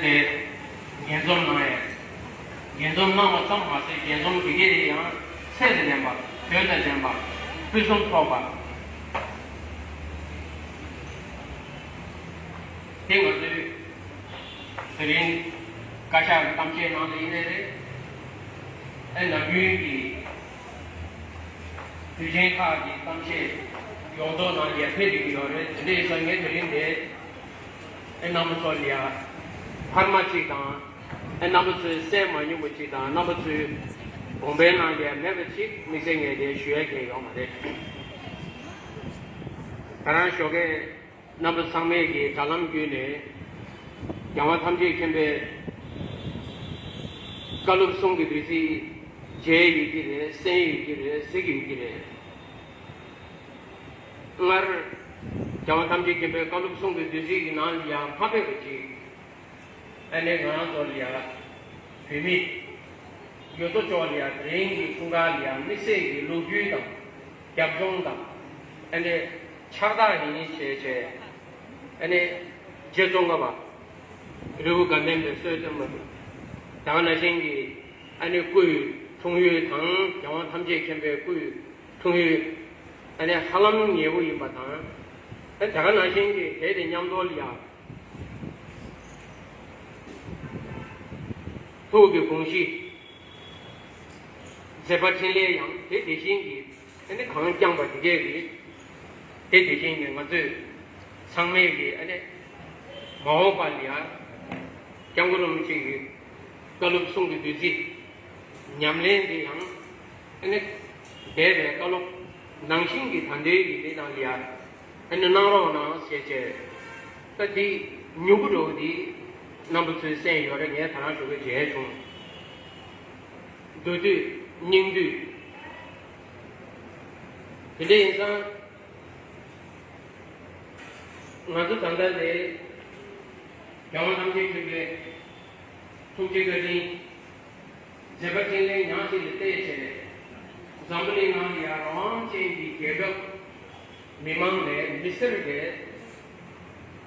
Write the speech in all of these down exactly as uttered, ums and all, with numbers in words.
དེ་རྒྱས་འཛོམས་གནང་ཡས། རྒྱས་འཛོམས་གནང་བ་ཙམ་མ་ཟད་རྒྱས་འཛོམས་དེ་གའི་ཡང་ཚད་དང་ལྡན་པ། དོན་དང་ལྡན་པ། ཕུན་སུམ་ཚོགས་པ། དེ་ང་ཚོའི་དེ་རིང་བཀའ་ཤག་གི་གཏམ་བཤད་ནང་ལ་ཡིན་ནའི་རེད། ཨེ་ནམ་རྒྱུན་གྱི་དུས་ཆེན་ཁག་གི་གཏམ་བཤད་ཡོངས་རྫོགས་ནང་ཡར་ཕེབས་བསྡད་ཀྱི་ཡོད་རེད། དེ་འདྲ་ཡིན་ཙང་ངས་དེ་རིང་འདིར་ཨེ་རྣམ་པ་ཚོ་ལ་ཡ་འཕར་མ་གཅིག་དང་། ཨེ་རྣམ་པ་ཚོས་གསན་མ་མྱོང་བ་གཅིག་དང་། རྣམ་པ་ཚོའི་དགོངས་པའི་ནང་ལ་ཡ་མེད་པ་གཅིག་དམིགས་བསལ་ངས་དེ་ཞུ་ཡ་གང་ཡང་ཡོད་མ་རེད། ད་རང་ཞོགས་ཀས་རྣམ་པ་ཚང་མས་ཀྱི་དྲ་ལམ་བརྒྱུད་ནས་རྒྱལ་བ་ཐམས་ཅད་མཁྱེན་པའི་བཀའ་སློབ་གསུང་གི་བདུད་རྩི་མཇལ་ཡོད་ཀྱི་རེད། གསན་ཡོད་ཀྱི་རེད། གཟིགས་ཡོད་ཀྱི་རེད། སྔར་རྒྱལ་བ་ཐམས་ཅད་མཁྱེན་པའི་བཀའ་སློབ་གསུང་གི་བདུད་རྩི་གི་ནང་ལ་ཡང་མ་ཕེབས་པ་ཅིག་ཨ་ནེ་ང་རང་ཚོ་ལ་ཡང་བོད་མི་ཡོངས་རྫོགས་ལ་ཡང་དེ་རིང་གི་འཁྲུངས་སྐར་ལ་ཡང་དམིགས་བསལ་གྱི་ལོ་རྒྱུས་དང་རྒྱབ་ལྗོངས་དང་། ཨ་ནེ་ཕྱག་རྟགས་ཡིན་བྱས་བྱས། ཨ་ནེ་རྗེ་ཙོང་ཁ་པ་རི་བོ་དགའ་ལྡན་པའི་སྲོལ་གཏོད་མ་དུ་ད་ག་ནང་བཞིན་གྱི་ཨ་ནེ་སྐུའི་འཁྲུངས་ཡུལ་དང་རྒྱལ་བ་ཐམས་ཅད་མཁྱེན་པའི་སྐུའི་འཁྲུངས་ཡུལ་ཨ་ནེ་ཧ་ལམ་ཉེ་བོ་ཡིན་པ་དང་། ད་ག་ནང་བཞིན་གྱི་དེ་དང་མཉམ་དུ་ལ་ཡང་ཐུགས་ཀྱི་དགོངས་གཞི་མཛད་པ་འཕྲིན་ལས་ཡང་དེ་དེ་བཞིན་གྱི་ཨ་ནི་གང་བསྐྱངས་པ་དེ་གས་རེད། དེ་དེ་བཞིན་གྱི་ང་ཚོས་ཚང་མས་ཀྱི་ཨ་ནི་མ་འོངས་པ་ལ་ཡང་སྐྱབས་མགོན་རིན་པོ་ཆེ་གི་བཀའ་སློབ་གསུང་གི་བདུད་རྩི་ཉམས་ལེན་དེ་ཡང་ཨ་ནི་འདས་པའི་བཀའ་སློབ་ནང་བཞིན་གྱི་ད་ལྟའི་གི་དེ་ནང་ལ་ཡང་ཨ་ནི་གནང་རོགས་གནང་ཞེས་བྱས། ད་དེ་མྱུ་གུ་འགྲོ་དེ་རྣམ་པ་ཚོས་གསན་ཡོད་རེད། ངས་ད་རང་ཞོགས་པ་མཇལ་བྱུང་། མདོ་སྡུད་སྙིང་བསྡུས། དེ་འདྲ་ཡིན་ཙང་ང་ཚོ་ད་ལྟ་ལས་རྒྱལ་བ་རིན་པོ་ཆེ་མཁྱེན་པའི་ཐུགས་རྗེ་བཀའ་དྲིན། མཛད་པ་འཕྲིན་ལས་ཉག་གཅིག་ལ་བལྟས་བྱས། འཛམ་བུ་གླིང་ནང་ལ་ཡང་རང་དབང་ཅན་གྱི་རྒྱལ་ཁབ་མི་མང་ལས་མི་སེར་ལས་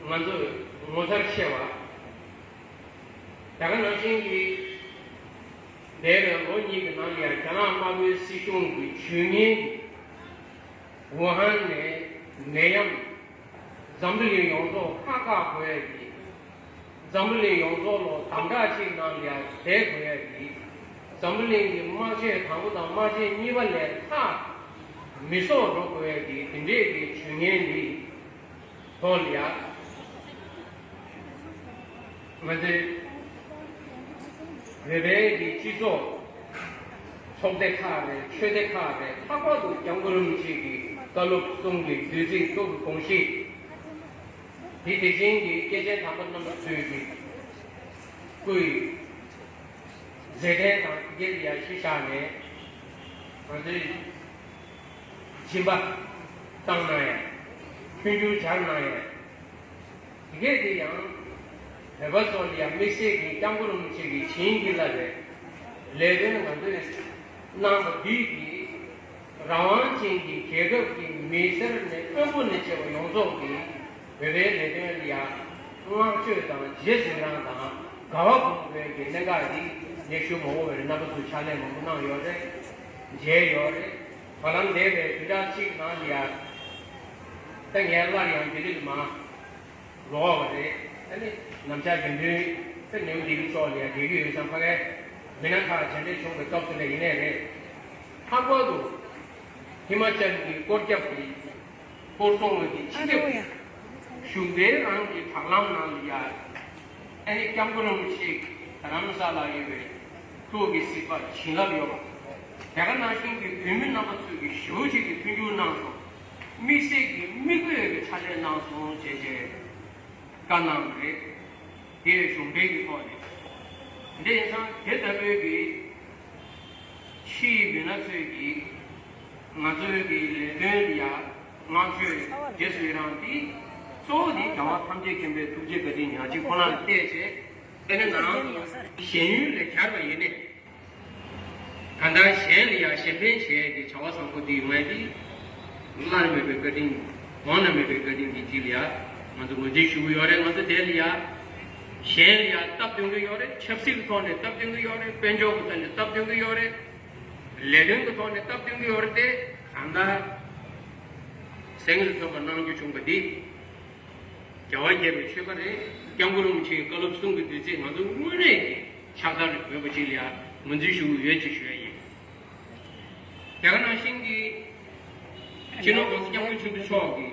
ང་ཚོ་ངོ་མཚར་ཆེ་བ། ད་ག་ནང་བཞིན་གྱི་འདས་པའི་ལོ་གཉིས་ཀྱི་ནང་ལ་ཡང་རྒྱ་ནག་དམར་པོའི་སྲིད་གཞུང་གི་ཇུས་ངན་གྱིས་ཝུ་ཧན་ནས་ནད་ཡམས་འཛམ་བུ་གླིང་ཡོངས་རྫོགས་ཧ་ཁག་དགོས་ཡ་གི། འཛམ་བུ་གླིང་ཡོངས་རྫོགས་ལོ་དམ་དྲག་ཅིག་ནང་ལ་ཡང་བསྡད་དགོས་ཡ་གི། འཛམ་བུ་གླིང་གི་དམག་ཆས་དང་པོ་དང་དམག་ཆས་གཉིས་པ་ལས་ལྷག་མི་གསོག་འགྲོ་དགོས་ཡ་གི་དེ་འདྲས་ཀྱི་ཇུས་ངན་འདི་ཐོག་ལ་ཡ། ང་ཚོའི་བོད་པའི་གི་སྤྱི་ཚོགས་ཚོགས་སྡེ་ཁག་རེད། ཆོས་སྡེ་ཁག་རེད། ལྷག་པར་དུ་སྐྱབས་མགོན་རིན་པོ་ཆེ་གི་བཀའ་སློབ་གསུང་གི་བདུད་རྩི་ཐུགས་ཀྱི་དགོངས་གཞི། དེ་དེ་བཞིན་གྱི་སྐྱེས་ཆེན་དམ་པ་རྣམ་པ་ཚོས་ཀྱི་སྐུའི་མཛད་འཕྲིན་དང་དེ་གའི་ཡ་གཞི་བཞག་ནས་ང་ཚོའི་སྦྱིན་པ་བཏང་གནང་ཡ། མཐུན་འགྱུར་སྦྱར་གནང་ཡ། དེ་གས་དེ་ཡང་བོད་པ་ཚོ་ལ་ཡང་དམིགས་བསལ་གྱི་སྐྱབས་མགོན་རིན་པོ་ཆེ་གིས་བྱིན་གྱིས་བརླབས་པའི་ལས་དོན་ང་ཚོས་གནང་བ་འདི་གིས་རང་དབང་ཅན་གྱི་རྒྱལ་ཁབ་ཀྱི་མི་སེར་ནས་དབོན་པོ་ནས་བྱས་པ་ཡོངས་རྫོགས་ཀྱིས་བོད་པའི་ལས་དོན་ལ་ཡང་བསྔགས་བརྗོད་དང་རྗེས་སུ་ཡི་རང་དང་དགའ་བ་སྒོམ་དགོས་ཀྱི་གནད་འགག་འདི་ངས་ཞུ་མ་འོས་པའི་རྣམ་པ་ཚོས་ཕྱག་ལས་མང་པོ་གནང་ཡོད་རེད། མཇལ་ཡོད་རེད། བར་ལམ་འདས་པའི་བདུན་ཕྲག་གཅིག་ནང་ལ་ཡང་ད་ངས་སླར་ཡང་ལྡི་ལི་ལ་མ་ལོག་པ་རེད། ཨ་ནི་ནམ་ཞག་དགེ་འདུན་དཔེ་ནེའུ་ལྡི་ལི་སོགས་ལ་ཡང་བསྡད་ཀྱི་ཡོད་ཙང་། ཕ་གའི་མི་སྣ་ཁག་མཇལ་འཕྲད་བྱུང་བའི་སྐབས་སུ་ལ་ཡིན་ནའི་རེད། ལྷག་པར་དུ་ཧི་མ་ཅལ་གྱི་སྐོར་རྒྱབ་ཀྱི་སྐོར་སྲུང་བའི་གི་སྤྱི་ཁྱབ་གཞུང་འབྲེལ་རང་གི་དྲ་ལམ་ནང་ལ་ཡང་ཨ་ནི་སྐྱབས་མགོན་རིན་པོ་ཆེ་རྡ་རམ་ས་ལ་ཡོད་པའི་ཐུགས་ཀྱི་གཟིགས་པ་བྱིན་རླབས་ཡོད་པ། དེ་ག་ནང་བཞིན་གྱི་བོད་མི་རྣམ་པ་ཚོས་ཀྱི་ཞེ་པོ་ཅིག་གི་མཐུན་འགྱུར་གནང་སོང་། དམིགས་བསལ་གྱི་མིག་དཔེ་ཡོད་པའི་ཕྱག་ལས་གནང་སོང་ཞེས་བྱས་བཀའ་གནང་བ་རེད། དེ་གཞུང་འབྲེལ་གྱི་ཐོག་ནས། འདི་ཡིན་ཙང་དེ་ལྟ་བུའི་གི་ཕྱིའི་མི་སྣ་ཚོས་ཀྱིས་ང་ཚོའི་གི་ལས་དོན་ལ་ཡ་བསྔགས་བརྗོད་རྗེས་སུ་ཡི་རང་དེ་གཙོ་བོ་དེ་རྒྱལ་བ་ཐམས་ཅད་མཁྱེན་པའི་ཐུགས་རྗེ་བཀའ་དྲིན་ཉག་གཅིག་ཁོ་ན་ལ་བལྟས་བྱས། དེ་ནི་ནང་ཞེན་ཡུལ་ལས་གྱར་བ་ཡིན་ནས། གང་ལྟར་གཞན་ལ་ཡང་གཞན་ཕན་བྱེད་ཡས་ཀྱི་བྱ་བ་བཟང་པོ་འདི་ཡོང་ཡས་འདི་སླར་མེད་པའི་བཀའ་དྲིན། གོང་ན་མེད་པའི་བཀའ་དྲིན་གྱི་རྗེས་ལ་ཡ་ང་ཚོ་ངོས་འཛིན་ཞུ་གི་ཡོད་རེད། ང་ཚོ་དེ་ལ་ཡ་ གཞན་ལ་ཡང་སྟབས་བསྟུན་གྱི་ཡོད་རེད། ཆབ་སྲིད་ཀྱི་ཐོག་ནས་སྟབས་བསྟུན་གྱི་ཡོད་རེད། དཔལ་འབྱོར་གྱི་ཐོག་ནས་སྟབས་བསྟུན་གྱི་ཡོད་རེད། ལས་དོན་གྱི་ཐོག་ནས་སྟབས་བསྟུན་གྱི་ཡོད་རེད་དེ། གང་ལྟར་སེང་གེ་ལ་ཐོན་པ་གནང་རྒྱུ་བྱུང་བ་འདི་རྒྱལ་བ་དགྱེས་པའི་ཆོས་པ་རེད། སྐྱབས་མགོན་རིན་པོ་ཆེའི་བཀའ་སློབ་གསུང་གི་བདུད་རྩི་ང་ཚོ་དངོས་གནས་ཀྱི་ཕྱག་བསྟར་ཡོད་པ་ཅིག་ལ་ཡང་ངོས་འཛིན་ཞུ་གི་ཡོད་ཅེས་ཞུ་ཡ་ཡིན། དེ་ག་ནང་བཞིན་གྱི་སྤྱི་ནོར་༸གོང་ས་༸སྐྱབས་མགོན་ཆེན་པོ་མཆོག་གི་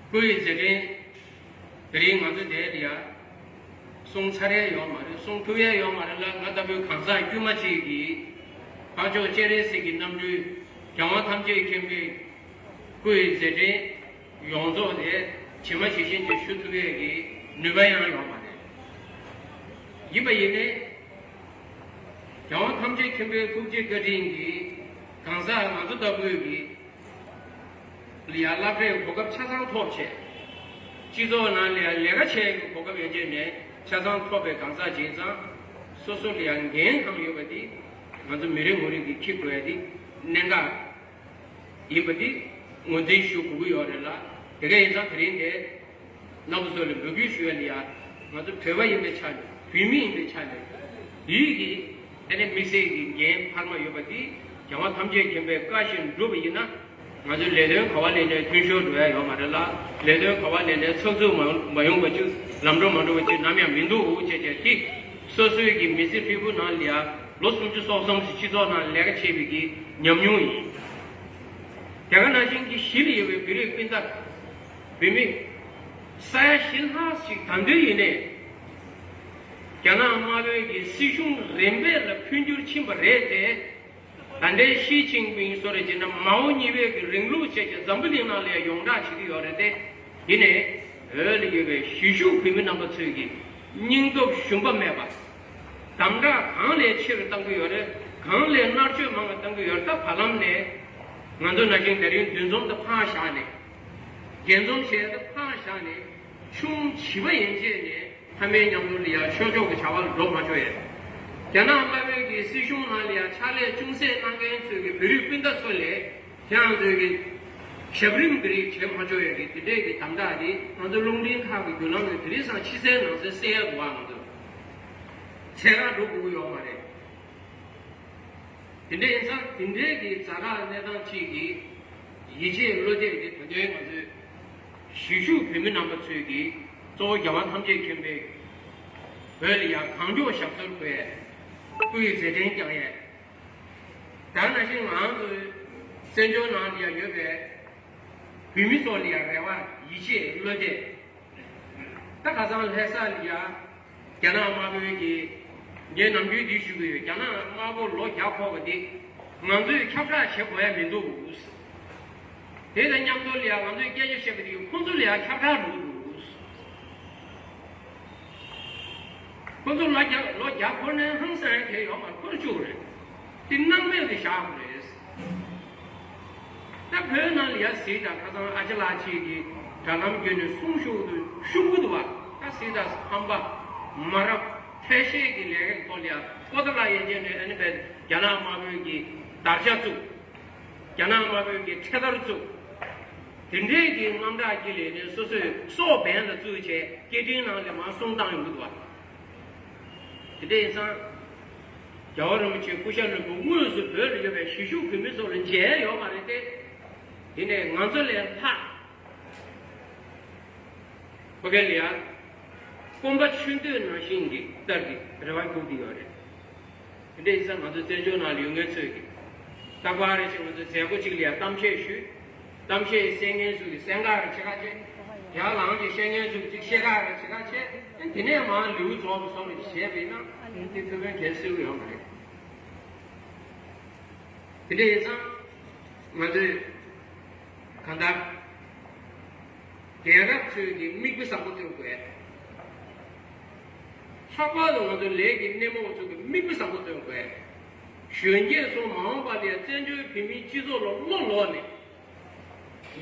སྐུའི་མཛད་འཕྲིན། དེ་རིང་ང་ཚོ་འདིར་ཡ་གསུང་ཚར་ཡ་ཡོད་མ་རེད། གསུང་ཐུབ་ཡ་ཡོད་མ་རེད་ལ། ང་ལྟ་བུའི་གང་ཟག་དཀྱུས་མ་གཅིག་གིས་འཕགས་མཆོག་སྤྱན་རས་གཟིགས་ཀྱི་རྣམ་སྤྲུལ་རྒྱལ་དབང་ཐམས་ཅད་མཁྱེན་པའི་སྐུའི་མཛད་འཕྲིན་ཡོངས་རྫོགས་དེ་ཇི་མ་ཇི་བཞིན་གྱིས་ཞུ་ཐུབ་ཡས་ཀྱི་ནུས་པ་ཡང་ཡོད་མ་རེད། ཡིན་པ་ཡིན་ནའི་རྒྱལ་དབང་ཐམས་ཅད་མཁྱེན་པའི་ཐུགས་རྗེ་བཀའ་དྲིན་གྱིས་གང་ཟག་ང་ཚོ་ལྟ་བུའི་གི་ལ་ཡ་སློབ་གྲྭའི་གོ་སྐབས་ཆ་ཚང་ཐོབ་བྱས། སྤྱི་ཚོགས་ནང་ལ་ཡ་ལས་ཀ་བྱེད་ཡག་གི་གོ་སྐབས་ཡན་ཆད་ནས་ཆ་ཚང་ཐོབ་པའི་གང་ཟག་ཅིག་ཡིན་ཙང་། སོ་སོ་ལ་ཡ་འགན་གང་ཡོད་པ་འདི་ང་ཚོ་མི་རེ་ངོ་རེ་གིས་འཁྱེར་དགོས་ཡ་འདི་གནད་འགག་ཡིན་པ་འདི་ངོས་འཛིན་ཞུ་དགོས་ཀྱི་ཡོད་རེད་ལ། དེ་ག་ཡིན་ཙང་དེ་རིང་འདིར་རྣམ་པ་ཚོ་ལ་འབོད་སྐུལ་ཞུ་ཡ་ལ་ཡ། ང་ཚོ་བོད་པ་ཡིན་པའི་ཆ་ནས། བོད་མི་ཡིན་པའི་ཆ་ནས། བོད་ཀྱི་ཨ་ནི་དམིགས་བསལ་གྱི་འགན་འཕར་མ་ཡོད་པ་འདི་རྒྱལ་དབང་ཐམས་ཅད་མཁྱེན་པའི་བཀའ་བཞིན་བསྒྲུབས་པ་ཡིན་ན། ང་ཚོའི་ལས་དོན་ག་བ་ལས་ནས་མཐུན་ཤོར་འགྲོ་ཡ་ཡོད་མ་རེད་ལ། ལས་དོན་ག་བ་ལས་ནས་ཚགས་ཚུད་མ་མ་ཡོང་བ་ཅིག་ལམ་འགྲོ་མ་འགྲོ་བ་ཅིག་ནམ་ཡང་མི་འདུག་ཅེས་བྱས་ཏེ། སོ་སོའི་གི་མི་ཚེ་ཧྲིལ་པོ་ནང་ལ་ཡ་ལོ་སུམ་ཅུ་སོ་གསུམ་ཞིག་སྤྱི་ཚོགས་ནང་ལས་ཀ་བྱས་པའི་གི་ཉམས་མྱོང་ཡིན། དེ་ག་ནང་བཞིན་གྱི་གཞི་ལ་ཡོད་པའི་བོད་རིགས་སྤུན་ཟླ་བོད་མི་ས་ཡ་བཞི་ལྷག་ཞིག་ད་དུང་ཡིན་ནའི་རྒྱ་ནག་དམར་པོའི་གི་སྲིད་གཞུང་རིམ་པས་ལ་འཕོ་འགྱུར་ཕྱིན་པ་རེད་དེ། ད་ལྟའི་ཞི་ཅིན་ཕིང་སོགས་རེད་ཅེ་ན། མའོ་གཉིས་པའི་གི་རིང་ལུགས་བྱས་ཀྱི་འཛམ་བུ་གླིང་ནང་ལ་ཡ་ཡོངས་གྲགས་བྱེད་ཀྱི་ཡོད་རེད་དེ། ཡིན་ནའི་བོད་ལ་ཡོད་པའི་གཞིས་བཞུགས་བོད་མི་རྣམ་པ་ཚོས་ཀྱི་སྙིང་སྟོབས་ཞུམ་པ་མེད་པ། དམ་དྲག་གང་ལས་ཆེ་རུ་གཏང་གི་ཡོད་རེད། གང་ལས་མནར་གཅོད་མང་བ་གཏང་གི་ཡོད་རེད། ད་བར་ལམ་ནས་ང་ཚོ་ནང་བཞིན་དེ་རིང་འདུ་འཛོམས་དུ་ཕར་བཞག་ནས། རྒྱས་འཛོམས་བྱས་ཏེ་ཕར་བཞག་ནས། ཆུང་བྱིས་པ་ཡན་ཆད་ནས་ཕ་མའི་མཉམ་དུ་ལ་ཡ་ཆོས་ཕྱོགས་ཀྱི་བྱ་བ་ལ་འགྲོ་མ་ཆོག་ཡས། རྒྱ་ནག་དམར་པོའི་གི་སྲིད་གཞུང་ནང་ལ་ཡ་ཕྱག་ལས་ཅུང་ཟད་གནང་མཁན་ཚོའི་གི་བོད་རིགས་སྤུན་ཟླ་ཚོ་ལས། ཁྱེད་རང་ཚོས་ཀྱི་ཞབས་རིམ་འདི་རིགས་བྱེད་མ་ཆོག་ཡ་གི་དེ་འདྲས་ཀྱི་དམ་དྲག་དེ་ང་ཚོ་རླུང་འཕྲིན་ཁག་གི་བརྒྱུད་ལམ་ནས་དེ་རིང་སང་ཕྱི་གསལ་ནང་གསལ་གསལ་ཡ་འདུག་བ། ང་ཚོ་འཚོལ་ག་འགྲོ་དགོས་ཀྱི་ཡོད་མ་རེད། དེ་འདྲས་ཡིན་ཙང་དེ་འདྲས་ཀྱི་ཛ་དྲག་གནས་སྟངས་གཅིག་གི་ཡིད་ཆེས་བློ་གཏད་དེ་ད་དུང་ང་ཚོས་གཞིས་བཞུགས་བོད་མི་རྣམ་པ་ཚོས་ཀྱི་གཙོ་བོ་རྒྱལ་དབང་ཐམས་ཅད་མཁྱེན་པའི་བོད་ལ་ཡང་གང་མགྱོགས་ཞབས་སོར་འཁོད་ཡ། སྐུའི་མཛད་འཕྲིན་བསྐྱང་ཡ། ད་ནང་བཞིན་ང་ཚོའི་བཙན་བྱོལ་ནང་ལ་ཡང་ཡོད་པའི་བོད་མི་ཚོ་ལ་ཡང་རེ་བ་ཡིད་ཆེས་བློ་གཏད། ད་ཁ་སང་ལྷ་ས་ལ་ཡང་རྒྱ་ནག་དམར་པོའི་གི། ངས་ནམ་རྒྱུན་འདི་ཞུ་གི་ཡོད། རྒྱ་ནག་དམར་པོ་ལོ་བརྒྱ་འཁོར་བ་འདི་ང་ཚོས་ཁྱབ་བསྒྲགས་བྱེད་དགོས་ཡ་མི་འདུག། དེ་དང་མཉམ་དུ་ལ་ཡང་ང་ཚོས་སྐད་ཆ་བཤད་པ་དེ་ཁོང་ཚོ་ལ་ཡང་ཁྱབ་བསྒྲགས་འགྲོ་གི་འདུག། ཁོ་ཚོ་ལོ་བརྒྱ་ལོ་བརྒྱ་འཁོར་ནའི་ཧང་སང་ཡ་གང་ཡོད་མ་རེད། འཁོར་བཅུག་རེད། དེ་སྣང་མེད་དུ་བཞག་དགོས་རེད། ད་བོད་ནང་ལ་ཡ་གཟིགས་དང་། ཁ་སང་ཨ་ཅག་ལགས་གཅིག་གིས་དྲ་ལམ་བརྒྱུད་ནས་གསུང་ཤུགས་དུ་ཤུགས་དགུ་འདུག་བ། ད་གཟིགས་དང་། ཧམ་པ་མ་རབས་ཐལ་ཤེས་ཀྱི་ལས་ཀའི་ཐོག་ལ་ཡ་ཀོ་ཏ་ལ་ཡན་ཆད་ནས་ཨ་ནི་བས་རྒྱ་ནག་དམར་པོའི་གི་དར་ཆ་བཙུགས། རྒྱ་ནག་དམར་པོའི་གི་འཕྲེད་དར་བཙུགས། དེ་འདྲའི་གི་དངངས་སྐྲག་གི་ལས་ནས་སོ་སོའི་སྲོག་འབེན་ལ་བཙུགས་བྱས་སྐད་འཕྲིན་ནང་ལ་མར་གསུང་བཏང་ཡོང་གི་འདུག་བ། དེ་འདྲ་ཡིན་ཙང་། རྒྱལ་བ་རིན་པོ་ཆེ་སྐུ་ཤ་རིན་པོ་དངོས་སུ་བོད་ལ་ཡོད་པའི་གཞིས་བཞུགས་བོད་མི་ཚོ་ལ་མཇལ་ཡོད་མ་རེད་དེ། དེ་ནས་ང་ཚོ་ལས་ལྷག་ཁོ་གལ་ཡ། སྐོམ་པ་ཆུ་འདོད་ནང་བཞིན་གྱི་ལྟར་གྱི་རེ་བ་རྒྱུག་གི་ཡོད་རེད། དེ་འདྲ་ཡིན་ཙང་ང་ཚོ་བཙན་བྱོལ་ནང་ལ་ཡོད་མཁན་ཚོས་ཀྱི། རྟག་པར་རེ་བཞིན་ང་ཚོ་མཛད་སྒོ་གཅིག་ལ་ཡ་གཏམ་བཤད་ཞུས། གཏམ་བཤད་གསན་མཁན་ཚོས་ཀྱི་གསན་ག་རེ་བྱེད་ག་བྱེད། ཡར་ལངས་ཀྱི་བཤད་མཁན་ཚོས་ཀྱི་གཅིག་བཤད་ག་རེ་བྱེད་ག་བྱེད། དེ་ནས་མར་ལེའུ་རྫོགས་པ་སོགས་ལ་བྱས་པས་ན་དེ་ཐུགས་ཕན་གལ་སྲིད་ཡོད་མ་རེད། དེ་འདྲ་ཡིན་ཙང་ང་ཚོས་གང་ལྟར། རྒྱལ་རབས་ཚོས་ཀྱི་མིག་དཔེ་བཟང་པོ་སྟོན་དགོས། ལྷག་པར་དུ་ང་ཚོ་ལས་ཀྱི་སྣེ་མོ་ཚོས་ཀྱི་མིག་དཔེ་བཟང་པོ་སྟོན་དགོས། གཞོན་སྐྱེས་ཚོ་མ་འོངས་པ་ལ་བཙན་བྱོལ་བོད་མིའི་སྤྱི་ཚོགས་ལ་བློ་ལོག་ནས།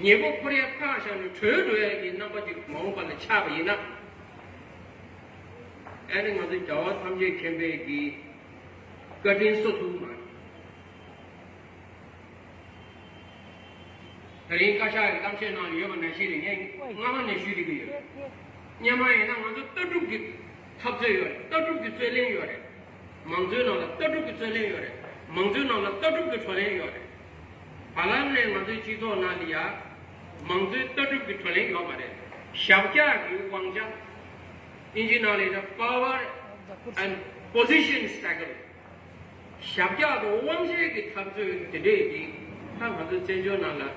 ཉེ་པོ་འཁོར་ཡ་ཕར་བཞག་ནས་བྲོས་འགྲོ་ཡ་གི་རྣམ་པ་ཅིག་མ་འོངས་པ་ལ་ཆགས་པ་ཡིན་ན། ཨ་ནི་ང་ཚོ་རྒྱལ་བ་ཐམས་ཅད་མཁྱེན་པའི་གི་བཀའ་དྲིན་གསོ་ཐུབ་མ་རེད། ད་རིང་བཀའ་ཤག་གི་གཏམ་བཤད་ནང་ལ་ཡོད་པ་ནང་བཞིན་རེད། ངས་སྔ་མ་ནས་ཞུས་བསྡད་ཀྱི་ཡོད། སྔོན་མ་ཡིན་ན་ང་ཚོ་ལྟ་གྲུབ་ཀྱི་འཐབ་རྩོད་ཡོད་རེད། ལྟ་གྲུབ་ཀྱི་རྩོད་གླེང་ཡོད་རེད། མང་གཙོའི་ནང་ལ་ལྟ་གྲུབ་ཀྱི་རྩོད་གླེང་ཡོད་རེད། མང་གཙོའི་ནང་ལ་ལྟ་གྲུབ་ཀྱི་བགྲོ་གླེང་ཡོད་རེད། བར་ལམ་ནས་ང་ཚོའི་སྤྱི་ཚོགས་ནང་ལ་ཡ་མང་གཙོའི་ལྟ་གྲུབ་ཀྱི་བགྲོ་གླེང་ཡོད་མ་རེད། ཞབས་བཀྱག་གི་དབང་ཆ། དབྱིན་ཇིའི་ནང་ལ་ཡིན་ན་power and position struggle། ཞབས་བཀྱག་དང་དབང་ཆའི་གི་འཐབ་རྩོད་དེ་འདྲས་ཀྱི་ད་ང་ཚོ་བཙན་བྱོལ་ནང་ལ་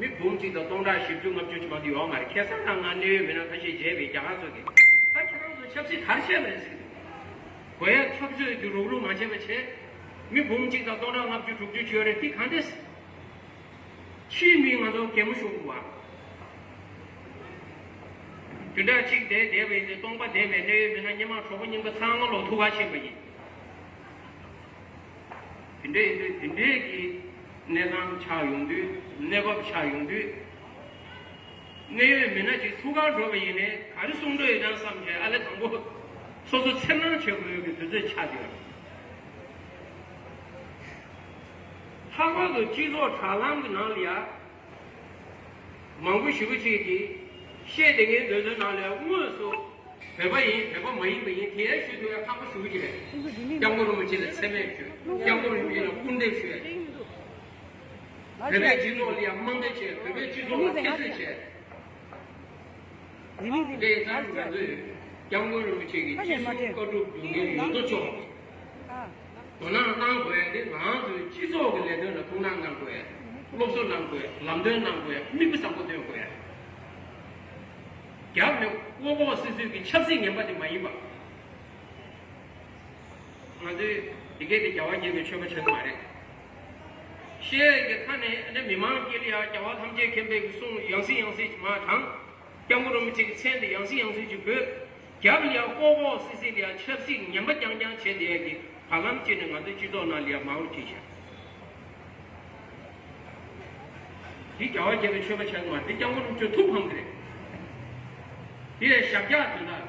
མི་འབུམ་གཅིག་དང་སྟོང་ཕྲག་བཞི་བཅུ་ལྔ་བཅུ་ཅིག་མ་གཏོགས་ཡོད་མ་རེད། ཁ་སང་ང་གནད་ཡོད་མི་སྣ་ཁ་ཤས་མཇལ་བའི་རྒྱ་གར་ཚོ་གིས་ད་ཁྱེད་རང་ཚོ་ཆབ་སྲིད་ག་རེ་བྱས་པ་རེད་ཟེར་གི་འདུག་དགོས་ཡ་འཐབ་རྩོད་དེ་རུག་རུག་མ་བྱས་པ་བྱས། མི་འབུམ་གཅིག་དང་སྟོང་ཕྲག་ལྔ་བཅུ་དྲུག་ཅུ་བྱས་ཡོད་རེད། དེ་གང་འདྲས། ཕྱིའི་མི་ང་ཚོ་གད་མོ་ཤོར་དགོས་པ། དེ་འདྲ་གཅིག་བསྡད་བསྡད་པ་ཡིན་ཏེ་སྟོང་པ་བསྡད་པའི་གནས་ཡོད་མི་སྣ་སྔོན་མ་གྲོགས་པོ་རྙིང་པ་ཚང་མ་ལོག་ཐུག་ག་ཕྱིན་པ་ཡིན། དེ་འདྲ་ཡིན་དུས་དེ་འདྲའི་གི་གནས་སྟངས་ཆགས་ཡོང་དུས། གནས་བབ་ཆགས་ཡོང་དུས། གནད་ཡོད་མི་སྣ་ཅིག་ཐུག་གར་འགྲོ་བ་ཡིན་ནའི་ག་རེ་གསུང་འགྲོ་ཡོད་ན་བསམ་བྱས་ཨ་ལེ་དང་པོ་སོ་སོ་འཚེར་སྣང་བྱེད་དགོས་ཀྱི་དུས་ཚོད་ཆགས་བསྡད་ཡོད། ལྷག་པར་དུ་སྤྱི་ཚོགས་དྲ་ལམ་གྱི་ནང་ལ་ཡ། མང་པོ་ཞེ་པོ་ཅིག་གིས་བཤད་བསྡད་མཁན་དེ་ཚོའི་ནང་ལ་དངོས་སུ་བོད་པ་ཡིན་བོད་པ་མ་ཡིན་པ་ཡིན་དེ་ཡང་ཞུ་ཐུབ་ཡ་ཁག་པོ་ཞེ་པོ་ཅིག་རེད། སྐྱབས་མགོན་རིན་པོ་ཆེ་ལ་མཚན་སྨད་ཞུ། སྐྱབས་མགོན་རིན་པོ་ཆེ་ལ་སྐུར་འདེབས་ཞུ་ཡ། བོད་པའི་སྤྱི་ཚོགས་ལ་ཡང་དམའ་འབེབས་བྱས། བོད་པའི་སྤྱི་ཚོགས་ལ་ཁྱད་གསོད་བྱས། དེ་ཙམ་ང་ཚོས་སྐྱབས་མགོན་རིན་པོ་ཆེ་གི་སྤྱི་ཟུར་བཀའ་སྒྲུབ་བསྡུ་མཁན་ཡོད་དོ་ཅོག་དོ་སྣང་གནང་དགོས་ཡ་དེ་ང་ཚོའི་སྤྱི་ཚོགས་ཀྱི་ལས་དོན་ལ་ཐུགས་སྣང་གནང་དགོས་ཡ། སློབ་གསོ་གནང་དགོས་ཡ། ལམ་སྟོན་གནང་དགོས་ཡ། མིག་དཔེ་བཟང་པོ་སྟོན་དགོས་ཡ། རྒྱབ་ནས་ལྐོག་ལྐོག་སིལ་སིལ་གྱི་ཆབ་སྲིད་ངན་པ་དེ་མ་ཡིན་པ། ང་ཚོས་དེ་གས་དེ་རྒྱལ་བ་དགྱེས་པའི་མཆོད་པ་བྱེད་ཀྱི་མ་རེད། བཤད་ཀྱི་ཁ་ནས་ཨ་ནི་མི་མང་དཀྱིལ་ལ་ཡང་རྒྱལ་བ་ཐམས་ཅད་མཁྱེན་པའི་གསུང་ཡང་སེ་ཡང་སེ་མ་དྲངས། སྐྱབས་མགོན་རིན་པོ་ཆེ་གི་མཚན་དེ་ཡང་སེ་ཡང་སེ་ཅིག་འབོད། རྒྱབ་ལ་ཡང་ལྐོག་ལྐོག་སིལ་སིལ་ལ་ཡང་ཆབ་སྲིད་ངན་པ་རྐྱང་རྐྱང་བྱས་བསྡད་ཡ་གི་བར་ལམ་ཅིག་ནས་ང་ཚོའི་སྤྱི་ཚོགས་ནང་ལ་ཡང་མང་རུ་ཕྱིན་ཤག་འདི་རྒྱལ་བ་དགྱེས་པའི་མཆོད་པ་ཆགས་མ། འདི་སྐྱབས་མགོན་རིན་པོ་ཆེ་ཐུགས་ཕམ་གི་རེད། འདི་ཡི་ཞབས་བཀྱག་དོན་དག་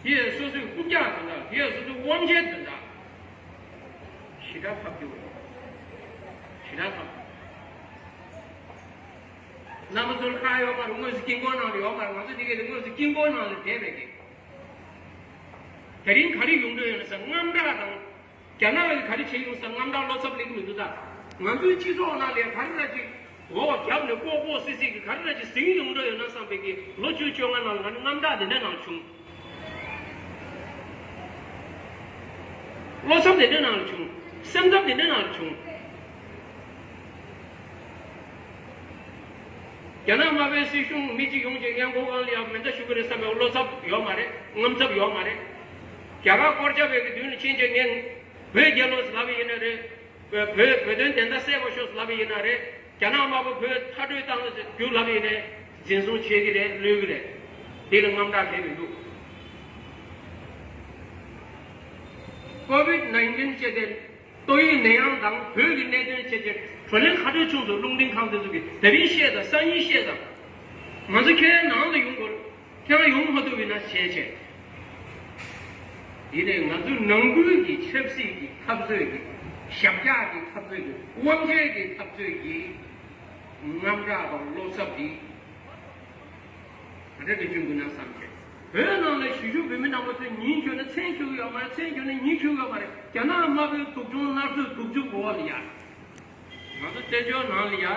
འདི་ཡི་སོ་སོའི་རྐུབ་བཀྱག་དོན་དག་འདི་ཡི་སོ་སོའི་དབང་ཆའི་དོན་དག་ཞེ་དྲག་ཕབ་རྒྱུ་རེད། ཞེ་དྲག་ཕབ། རྣམ་པ་ཚོར་ཁག་ཡོད་མ་རེད། དངོས་སུ་དཀྱིལ་འཁོར་ནང་ལ་ཡོད་མ་རེད། ང་ཚོ་འདི་གས་དེ་དངོས་སུ་དཀྱིལ་འཁོར་ནང་ལ་བསྡད་པའི་གི་དེ་རིང་ག་རེ་ཡོང་འདོད་ཡོད་ན་ཟེར་དངངས་སྐྲག་དང་། རྒྱ་ནག་གིས་ག་རེ་བྱེད་ཡོང་ཟེར་དངངས་སྐྲག་བློ་འཚབ་སླེབས་ཀྱི་མི་འདུག་ད་ང་ཚོའི་སྤྱི་ཚོགས་ནང་ལ་ག་རེ་འདྲ་ཅིག་འོ་རྒྱབ་ནས་ལྐོག་ལྐོག་སིལ་སིལ་གྱི་ག་རེ་འདྲ་ཅིག་ཟིན་ཡོང་འདོད་ཡོད་ན་བསམ་པའི་གི་ལོ་བཅུ་བཅོ་ལྔ་ནང་ལ་ང་ནི་དངངས་སྐྲག་དེ་འདྲ་ནང་བྱུང་། བློ་འཚབ་དེ་འདྲ་ནང་བྱུང་། སེམས་འཚབ་དེ་འདྲ་ནང་བྱུང་། རྒྱ་ནག་དམར་པོའི་སྲིད་གཞུང་མི་གཅིག་ཡོང་བྱས་སྔོན་འགོག་ཁང་ལ་ཡང་མེ་མདའ་གཞུ་གི་རེད་བསམ་པའི་བློ་འཚབ་ཡོད་མ་རེད། དངངས་འཚབ་ཡོད་མ་རེད། རྒྱ་གར་སྐོར་རྒྱབ་པའི་གི་མདུན་ལ་ཕྱིན་བྱས་ངས་བོད་རྒྱལ་ལོ་ཟེར་ལབ་པ་ཡིན་ན་རེད། བོད་བོད་བོད་དོན་བདེན་མཐའ་གསལ་པོ་ཤོག་ཟེར་ལབ་པ་ཡིན་ན་རེད། རྒྱ་ནག་དམར་པོ་བོད་མཐར་སྐྲོད་བཏང་རྒྱུ་ལབ་པ་ཡིན་ནའི་འཛིན་བཟུང་བྱེད་ཀྱི་རེད། གློད་ཀྱི་རེད། དེ་ལ་དངངས་སྐྲག་གང་ཡང་མི་འདུག་ཀོ་ཝིཌ་ནའིན་ཊིན་བྱས་ཏེ། ཏོག་དབྱིབས་ནད་ཡམས་དང་བོད་ཀྱི་གནད་དོན་བྱས་ཏེ་བགྲོ་གླེང་ཁ་གྲོན་ཆུང་དུ་རླུང་འཕྲིན་ཁང་དེ་ཚོ་གིས་དེ་རིང་བཤད་དང་སང་ཉིན་བཤད་དང་། ང་ཚོ་ཁྱེད་རང་ནང་ལ་ཡོང་དགོས། ཁྱེད་རང་ཡོང་མ་ཐུབ་པ་ཡིན་ན་བྱས་བྱས། ཡིན་ནའི་ང་ཚོའི་ནང་ཁུལ་གྱི་ཆབ་སྲིད་ཀྱི་འཐབ་རྩོད་ཀྱི། ཞབས་བཀྱག་གི་འཐབ་རྩོད་ཀྱི། དབང་ཆའི་གི་འཐབ་རྩོད་ཀྱི་དངངས་སྐྲག་དང་བློ་འཚབ་འདི་ག་འདྲ་འདྲ་བྱུང་གི་ན་བསམ་བྱས། བོད་ནང་ལ་གཞིས་བཞུགས་བོད་མི་རྣམ་པ་ཚོས་ཉིན་འཁྱོལ་ན་མཚན་འཁྱོལ་གི་ཡོད་མ་རེད། མཚན་འཁྱོལ་ན་ཉིན་འཁྱོལ་གི་ཡོད་མ་རེད། རྒྱ་ནག་དམར་པོའི་སྡུག་སྦྱོང་མནར་གཅོད་སྡུག་སྦྱོང་འོག་ལ་ཡ། ང་ཚོ་བཙན་བྱོལ་ནང་ལ་ཡ་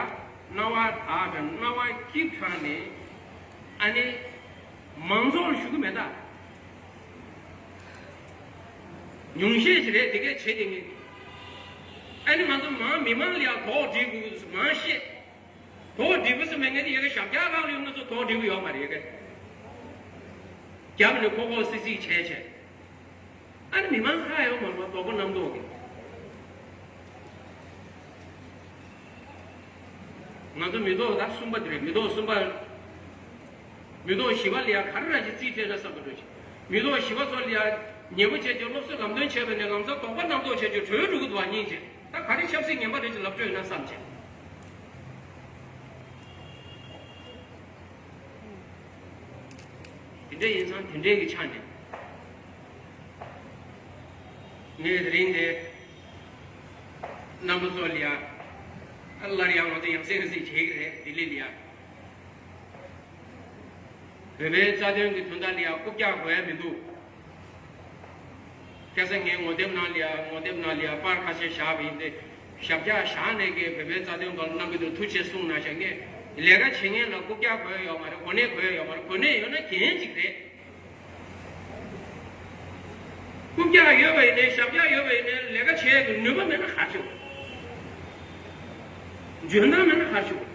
སྣང་བ་དག་དང་སྣང་བ་སྐྱིད་དྲགས་ནས་ཨ་ནི་མང་ཚོགས་ལ་ཞུ་གི་མེད་ད། ཉུང་ཤས་ཤིག་རེད་དེ་གས་བྱེད་དེ་ངས། ཨ་ནི་ང་ཚོ་མང་མི་མང་ལ་ཡ་དོགས་འདྲི་དགོས་ཀྱི་མང་ཤས། དོགས་འདྲི་དགོས་སུ་མེད་ངས་དེ་ཡ་གི་ཞབས་བཀྱག་ཁག་ལ་ཡོང་ན་ཚོ་དོགས་འདྲི་དགོས་ཡོད་མ་རེད་ཡ་གི། རྒྱབ་ནས་ཁོ་ཁོ་སི་སི་བྱས་བྱས། ཨ་ནི་མི་མང་ཁ་ཡོད་མ་རེད་པ་དོགས་པ་རྣམ་རྟོག་གི། ང་ཚོ་མི་ཐོག་ད་གསུམ་པ་དེ་རེད། མི་ཐོག་གསུམ་པ། མི་ཐོག་བཞི་པ་ལ་ཡ་ག་རེ་ར་ཞིག་རྩིས་སྤྲད་ན་བསམ་པ་འགྲོ་ཞིག་མི་ཐོག་བཞི་པ་ཚོ་ལ་ཡ་ཉེ་པོ་བྱས་ཀྱི་སློབ་གསོ་ལམ་སྟོན་བྱས་པ་ནས་ལམ་སང་དོགས་པ་རྣམ་རྟོག་བྱས་ཀྱི་གྲོལ་འགྲོ་གི་འདུག་བ་སྙིང་རྗེ། ད་ག་རེ་ཆབ་སྲིད་ངན་པ་རེད་ཅེས་ལབ་འགྲོ་ཡོད་ན་བསམ་བྱས། དེ་འདྲ་ཡིན་ཙང་དེ་འདྲའི་གི་ཆ་ནས་ངས་དེ་རིང་འདི་རྣམ་པ་ཚོ་ལ་ཡ་སླར་ཡང་ང་ཚོ་ཡང་སེ་ཡང་སེ་བྱེད་ཀྱི་རེད། ལྡི་ལི་ལ་ཡ། བོད་པའི་རྩ་དོན་གྱི་དོན་དག་ལ་ཡང་རྐུབ་བཀྱག་དགོས་ཡ་མི་འདུག་ཁ་སང་ངས་ངོ་དེབ་ནང་ལ་ཡང་ངོ་དེབ་ནང་ལ་ཡང་པར་ཁ་ཤས་བཞག་པ་ཡིན་ཏེ། ཞབས་བཀྱག་བཞག་ནས་ཀྱི་བོད་པའི་རྩ་དོན་སྐོར་གནང་གི་འདུག་ཐུགས་རྗེ་གསུངས་གནང་ཤག་ངས་ལས་ཀ་བྱེད་མཁན་ལ་རྐུབ་བཀྱག་དགོས་ཡོད་མ་རེད། གོ་གནས་དགོས་ཡོད་མ་རེད། གོ་གནས་ཡོད་ན་གྱོན་ཅིག་རེད། རྐུབ་བཀྱག་ཡོད་པ་ཡིན་ནའི་ཞབས་བཀྱག་ཡོད་པ་ཡིན་ནའི་ལས་ཀ་བྱེད་ཀྱི་ནུས་པ་མེད་ན་ག་རེ་བྱེད། འཇོན་ཐང་མེད་ན་ག་རེ་བྱེད།